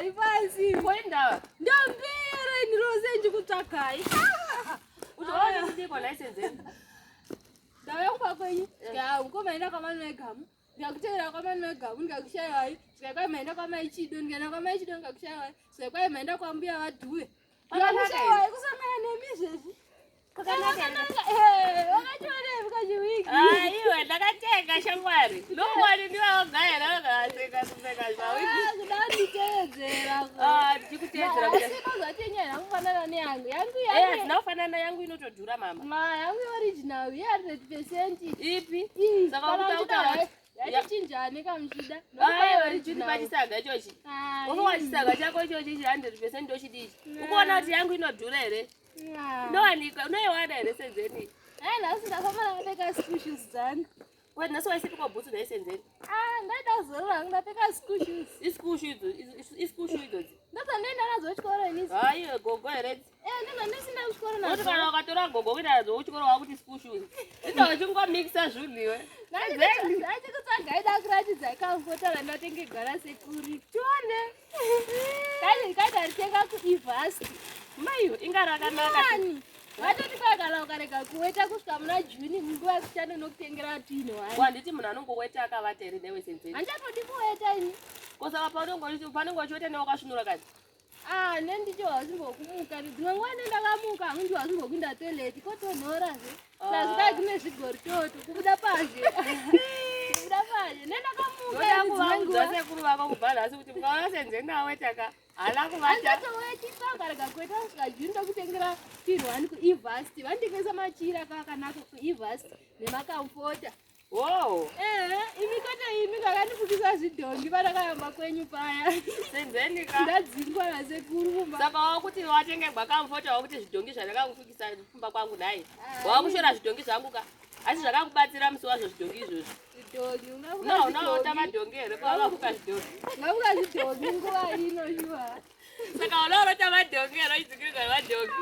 Gari pasi. Kuenda. Ndambera ini rose ndikutsvakai. Unoona kuti kwa license. Ndauya kumba kwenyu. Ya, mukoma enda kwamai Gamu. Ndikakutevera kwamai Gamu ndikakushaiwai. Saka maenda kwamai Chido, ndikaenda kwamai Chido ndikakushaiwai. Saka maenda kwambuya vaDhuwe. Ndikakushaiwai kusangana nemi izvezvi. Aiwa, ndakatenga shamwari. Nowani ndivaogayera vakaseka kupfeka zvawigi. Kudanditevedzera. Ah, ndikutevedzera. Asi mazotenyera kufanana neyangu. Yangu Eh, yangu. hazina kufanana yangu inotodhura mama. Ma yangu original ye 100%. Ipi? Ii, Saka kana wakuta uchida kutaura yatichinjane kamuchida. Aiwa, ndichitipa chisaga ichochi. Unowa chisaga chako ichochi 100% ndochidii? Ukuona kuti yangu inodhura here? Inowanikwa, unoiwana here senzeni? Ai nhasi ndafamba ndakapfeka school shoes dzangu. Wait, nhasi waisipikwa bhutsu nhai senzeni? Ah, ndaida kuzorora hangu ndapfeka school shoes. Ischool shoe idzo, ischool shoe idzodzi. Ndozvandoenda nadzo kuchikoro ini. Hayi, gogo here idzi? Eh, ndozvandisina kuchikoro Unoti nadzo. kana ukatora gogo kuenda nadzo kuchikoro wakuti school shoes. Ndizvo uchingomixa zvinhu iwe. Senzeni. Ndachikutsvagai dakuratidzai kamufota randatengegwa nasekuru. Tione. Kai kai ndaritenga kuEvasti. Maiyo, inga rakanaka. Mani. Vatoti kwai kana ukarega kuweta kusvika muna Juni munguva yekushanda nokutengera tini wani. Wanditi munhu anongoweta akavata here newe senzeni? Handichatodi kuweta ini. Kosaka paunenge uchiweta newe wakasvinura kani? Ah, nendicho hazimbokumuka. Dzimwe nguva nendakamuka hangu ndicho hazimbokuinda toilet kotonhorazve. Sazvikai kune zvigoritoto kubuda panze. Kubuda panze. Nendakamuka Ndoda ini dzimwe kuvaudza nguva. sekuru vako kubva nhasi kuti mukaona senzeni aweta ka haana kuvata. Handichatoweti ukarega kuweta kusvika Juni ndokutengera tin one kuEvasti. Vanditengesa machira akanaka kuEvasti nemakamfota. Wow, Ehe, imi kwete imi kakandifukisa zvidhongi pandakayamba kwenyu paya. senzeni ka. Ndadzingwa nasekuru kumba. Saka wakuti watengegwa kamufota wakuti zvidhongi zvandakakufukisa kumba kwangu nhai. Wakushora zvidhongi zvangu ka. Asi zvakakubatsira musi wazvo zvidhongi izvozvo. Zvidhongi, ungafuka No, unoota zvidhongi. madhongi here kwawakafuka zvidhongi. Ungafuka zvidhongi nguva ino shuwa. Saka unoorota madhongi here uchidzikirwa nemadhongi.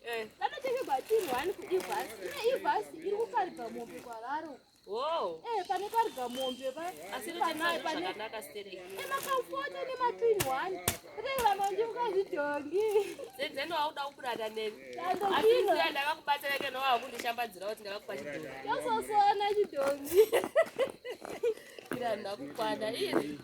Eh. Ndatotengerwa tin one kuEvasi. Ine Evasi iri kukaribha mombe kwararo. Wow. Eh, pane karibha mombe pa. Asi Pane inotengeswa pane zvakanaka stereki. emakamfota nematwin one. Reva mandifuka zvidhongi. Senzeni wauda kukurata neni. Asi Dandokino. siya ndakakubatsira ke nowa wakundishambadzira kuti ndakakupa chidhongi. Yososona chidhongi. Ira ndakukwana iri.